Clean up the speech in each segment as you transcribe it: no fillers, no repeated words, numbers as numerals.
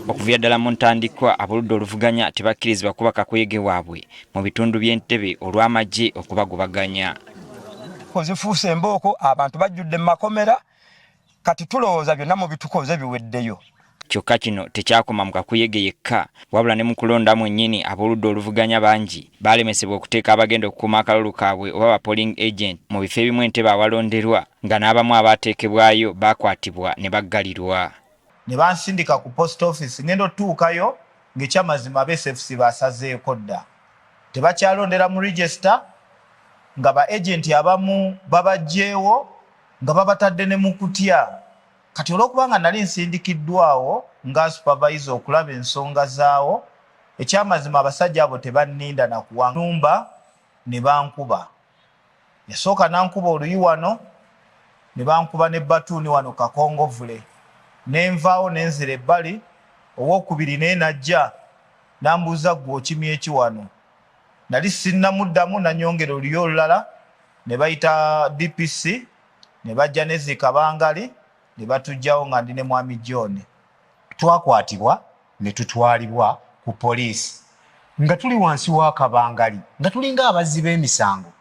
Okuviira ddala mu ntandikwa, ab'oludda oluvuganya tebakkirizibwa kuba kakuyege waabwe mu bitundu by'Entebe olw'amagye okubagobaganya. Zifuuse embooko, abantu bajjudde mu makomera. Kati tulowooza byonna mu bitukoze biweddeyo. Kyokka kino tekyakoma mu kakuyege yekka, wabula ne mu kulonda mwennyini ab'oludda oluvuganya bangi baalemesebwa okuteeka abagenda okukuuma akalulu kaabwe oba ba polling agent mu bifo ebimu Entebe awalonderwa, nga n'abamu abaateekebwayo baakwatibwa ne baggalirwa. Ne bansindika ku post office. Ngenda otutuukayo ng'ekyamazima aba SFC basazeeko dda, tebakyalondera mu register, nga ba agent abamu babajjeewo nga babatadde ne mu kutya. Kati olw'okubanga nali nsindikiddwawo nga supervisor okulaba ensonga zaawo, ekyamazima abasajja abo tebanninda nakuwa numba ne bankuba. Yasooka nankuba oluyi wano, ne bankuba ne batuuni wano kakongovule, nenvaawo nenzira ebbali. Owokubiri naye najja nambuuza, "Gwe okimye eki wano?" Nali sinnamuddamu, nanyongera oluyi olulala, ne bayita DPC ne bajja ne zikabangali ne batujjawo nga ndi ne mwami John. Twakwatibwa ne tutwalibwa ku poliisi nga tuli wansi wa kabangali, nga tulinga abazzi b'emisango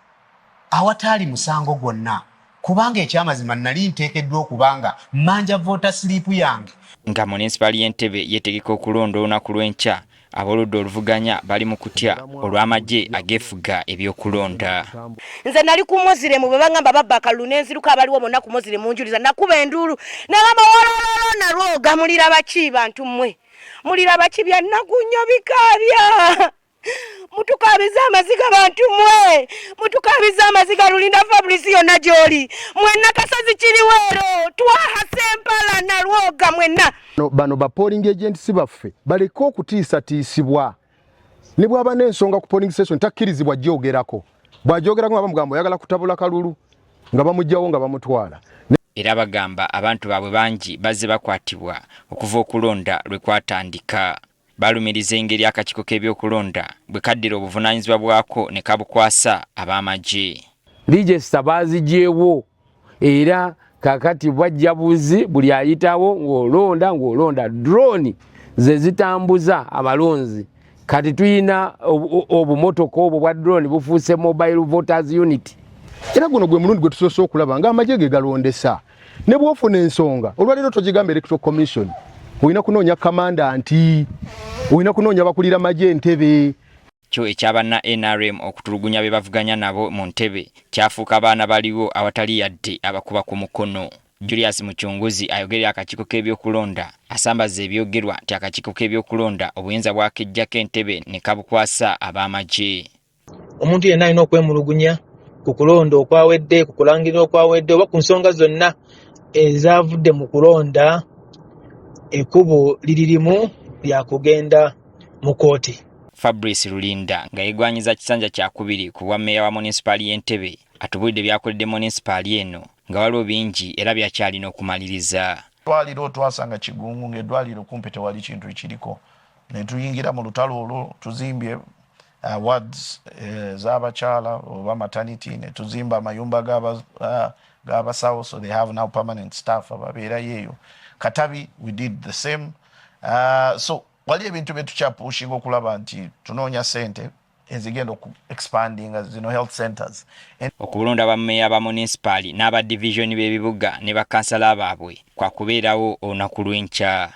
awataali musango gwonna, kubanga ekyamazima nali nteekeddwa okuba nga mmanja voter slip yange. Nga munisipaali y'Entebe yeetegeka okulonda olunaku lw'enkya, ab'oludda oluvuganya bali mu kutya olw'amagye ageefuga ebyokulonda. Nze nali ku Moziremu bwe baŋŋamba babba akalulu, n'enziruka. Abaliwo bonna ku Moziremu njuliza, nakuba enduulu nagamba, "Wolololo!" Nalwoga, muliraba ki bantu mmwe? Muliraba ki? Byannaku nnyo, bikaabya. Mutukabiza amaziga bantu mmwe, mutukabiza amaziga. Lulinda Fabrice, yonna gy'oli, mwenna, Kasozi Kiriweero, Twaha Sempala, Nalwoga, mwenna. Bano ba polling agents baffe baleke okutiisatiisibwa. Ne bw'aba n'ensonga ku polling station, takkirizibwa gyogerako. Bw'agyogerako nga bamugamba, "Oyagala kutabula kalulu," nga bamugjawo nga bamutwala. Era bagamba abantu baabwe bangi bazze bakwatibwa okuva okulonda lwe kwatandika. Balumiriza engeri akakiiko k'ebyokulonda bwe kaddira obuvunaanyizibwa bwako ne kabukwasa ab'amagye. Register baazigyewo, era kakati bwajja buzi buli ayitawo ng'olonda ng'olonda. Drone ze zitambuza abalonzi. Kati tuyina obumotoka obwo bwa drone, bufuuse mobile voters unit. Era guno gwe mulundi gwe tusoose okulaba ng'amagye ge galondesa. Ne bw'ofuna ensonga olwaleero, togigamba Electoral Commission, olina kunoonya kamanda, nti olina kunoonya bakulira magye Entebe. Kyo ekyabanna NRM okutulugunya be bavuganya nabo mu ntebe kyafuuka baana baliwo awatali yadde abakuba ku mukono. Julius Mucunguzi ayogerera akakiiko k'ebyokulonda asambaza ebyogerwa nti akakiiko k'ebyokulonda obuyinza bwakejjako Entebe ne kabukwasa ab'amagye. Omuntu yenna alina okwemulugunya ku kulonda okwawedde, ku kulangirira okwawedde, oba ku nsonga zonna ezavudde mu kulonda, ekkubo liri limu lyakugenda mu kooti. Fabrice Lulinda nga yeegwanyiza kisanja kyakubiri ku bwa mmeeya wa munisipaali y'Entebe atubuulidde byakoledde munisipaali eno, nga waliwo bingi era byakyalina okumaliriza. Twaliro twasanga kigungu, ng'eddwaliro kumpi tewali kintu ekiriko, ne tuyingira mu lutalo olwo. Tuzimbye wards ez'abakyala oba maternity, ne tuzimba amayumba g'abasawo, so they have now permanent staff ababeerayo eyo. Katabi, we did the same. So wali ebintu bye tukyapushinga okulaba nti tunoonya sente ezigenda oku expandinga zino health centers. Okulonda bammeeya ba munisipaali n'aba divizoni b'ebibuga ne bakansala baabwe kwakubeerawo olunaku lw'enkya.